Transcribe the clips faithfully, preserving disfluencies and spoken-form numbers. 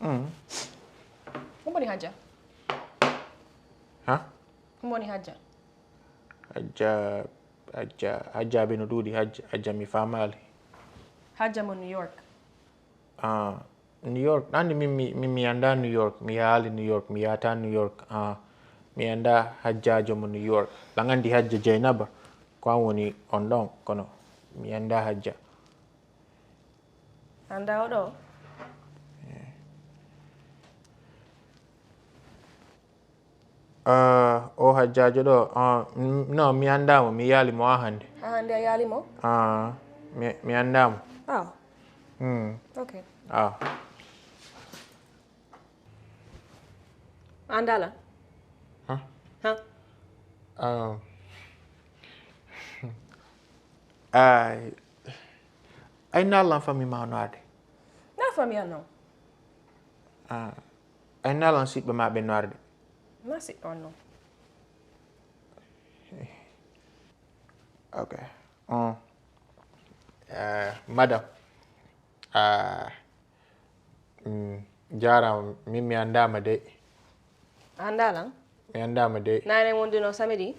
Hombo woni Hajja? Ha? Hombo woni Hajja? Hajja, hajja, hajjaaɓe no ɗuuɗi. Hajja, hajja mi faamaali. Hajja mo New York. Ah, New York, anndi min mi, min mi anndaa New York, mi yahaali New York, mi yahata New York. Ah, mi anndaa hajjaajo mo New York. Lan anndi hajja Jeynaba, ko an woni on ɗon, kono mi anndaa hajja. Anndaa o ɗo? Ah, o hajjaajo ɗo, ah, m- no, mi anndaa mo, mi yahaali mo haa hannde. Haa hannde a yahaali mo? Ah, mi, mi anndaa mo. Ah, Hmm. ok. Ah. A anndaa lan? Huh? Ha? Ah. Ay. Ay, naa lan famii maa no arde? Naa famii an non. Ah. Ay, naa lan siɓɓe maa ɓe no arde? Naa siɓɓe an non. Ok. Um, eh, madam. Ah, mm, jaaraama, min mi anndaa ma de. A anndaa lan? Mi anndaa ma de. Naane wonduno samedi?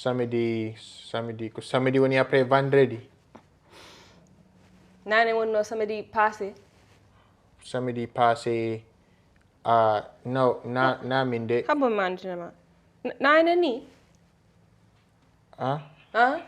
Samedi, samedi, ko samedi woni après vendredi? Naane wonduno samedi passé? Samedi passé, ah, no, naa, naa min de. Habbo mi maandina ma. N- Naane ni? Ah? Ah?